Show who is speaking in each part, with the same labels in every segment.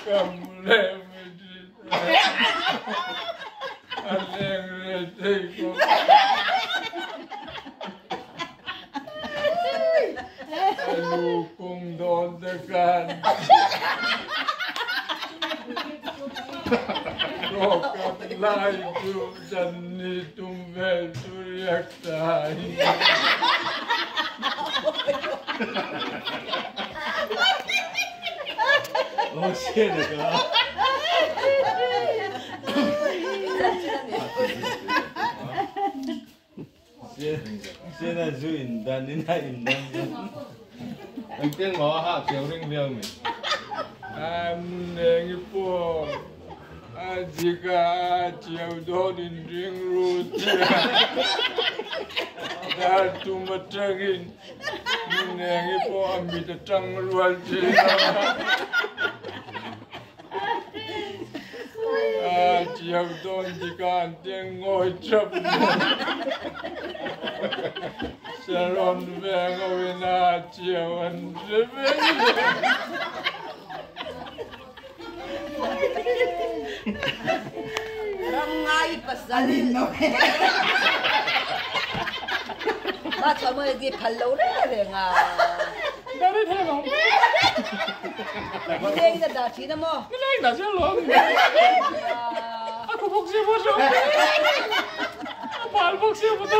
Speaker 1: Kam leh mai thin a. A leng leh thei khawp. A lu kung dawn te khan Rawkap lai chu Channi tum vel chu riak ta hi. Neng i pawh a zik a, a chiau dawn in ring ru tia dar tum atangin Neng i pawh a mit atang rual thin a. A chiau dawn dik a an teng ngawi thap mai. Saron veng ho in a chiau an hre vek.
Speaker 2: Ram ngai pasal Ma chuan maw di phal lo reng reng a.
Speaker 1: Dari thei lo.
Speaker 2: Ni leng in a dah thin a maw?
Speaker 1: Ni leng dah zel lo. A khu bawk sia maw hrang. A bal bawk sia maw to.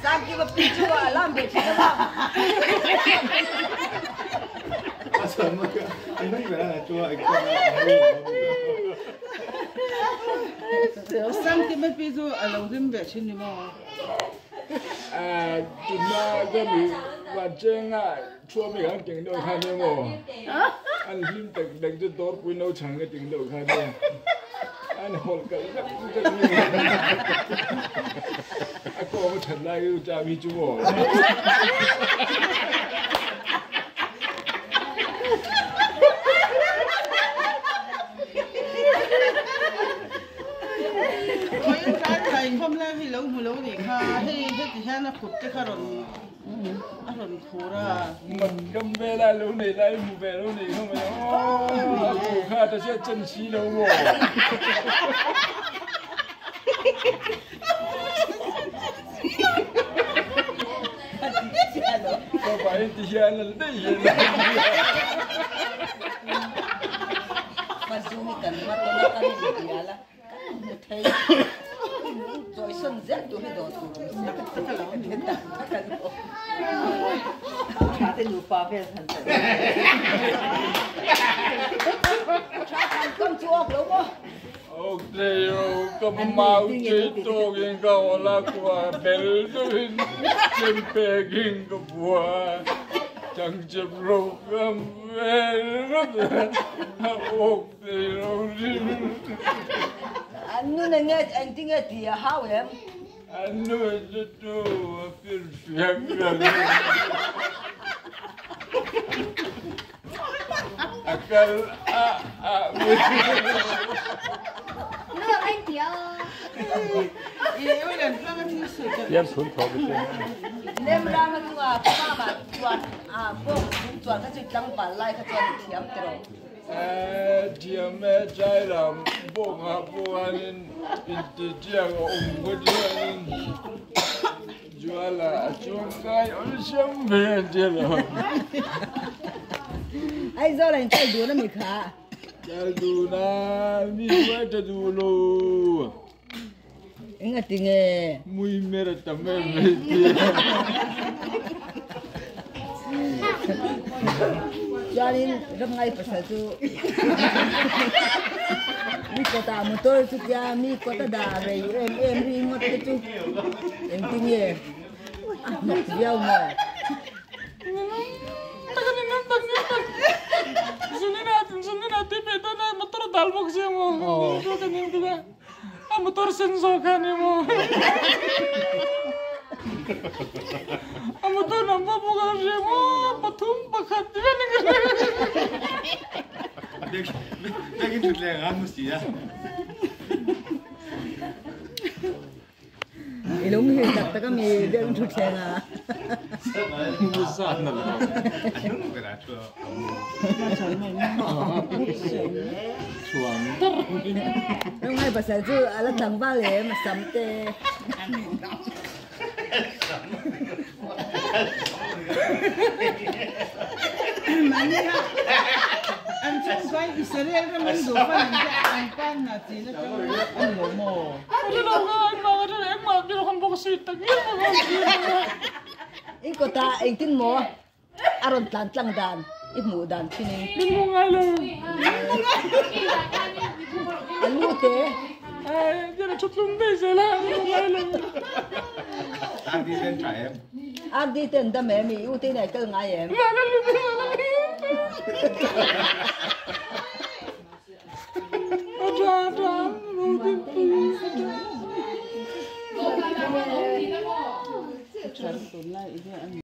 Speaker 2: Sangkima pi chu a lam ve thin a maw?
Speaker 3: Sangkima pi chu a lo rim ve thin ni maw?
Speaker 1: Tuna ka mi Vacheng-a thuam hi kan keng deuh kha nia maw? An hlim tak tak chu dawrpui no chhang ka ting deuh kha nia. An hawlh kalh zak zak mai a. A kawm a that lai chu cham hi chu maw?
Speaker 3: Khawiin tlai tlai inkhawm lai hi lo hmu lo nih kha, hei heti hian a kut te kha rawn a rawn khur a.
Speaker 1: Man kam ve lai lo nei lai hmu ve lo nei kha mai aw a ku kha ta sia chen si lo maw. Ka vai ti hian an daih hian.
Speaker 2: Mazumi kan hma tawn a kan inbial a, kan hmu thei. Chawisawn zel tur hi dawh tur awm si a, tak tak a lo. Tha te nupa vel han ta deuh. Tha kan kam chu awk lo maw?
Speaker 1: Awk thei ro ka mau chei tawkin ka awla kua bel deuhin chem pekin ka bua changchep ro kam vel ringawt a awk thei ro rin.
Speaker 2: An nun enge engtinge ti a hau em?
Speaker 1: An nun chu tu a firfiak reng. A kal a a
Speaker 2: Nem rang a chunga mama chuan a bawk chung chuan kha chu tlangval lai kha chuan i thiam tiraw.
Speaker 1: Thiam e chai lam bawk ah pawh hianin inti chiang a awm ngawt hianin Zuala a chuangkai awlsam ve a ti lo.
Speaker 2: Aizawl ah in kal dun a mi kha?
Speaker 1: Kal dun a, mi hruai tha duh lo.
Speaker 2: Enga ti nge?
Speaker 1: Mui mer a tam em mai ti.
Speaker 2: Chuanin ramngai pasal chu mi kawtah motor chu tia mi kawta dah rei em em ri ngawt te chu engtinge a hnawk viau maw?
Speaker 1: A motor sen zawk kha ni maw? A motor number pawh ka hria maw? Pathum pakhat ti vel in ka hria.
Speaker 4: Biakinn thut leng ah mu si a.
Speaker 2: I lo muhil tak tak a mi biakinn thutthleng ah. Rongai pasal chu a la tlangval em a sam te.
Speaker 3: An chhungkain Israel ram an duh fan ang te an pan hna chin atang a ni lo maw?
Speaker 2: In kawtah engtin maw a rawn tlan tlang dan i hmuh dan thin in.
Speaker 1: Min hmu ngai lo.
Speaker 2: A lu te.
Speaker 1: Ai, a thu tlum daih zel a, min hmu ngai lo.
Speaker 4: RD ten tha em?
Speaker 2: RD ten dam em? I u te in ai kal ngai em?
Speaker 1: A tha a tha, Rodin pui a tha.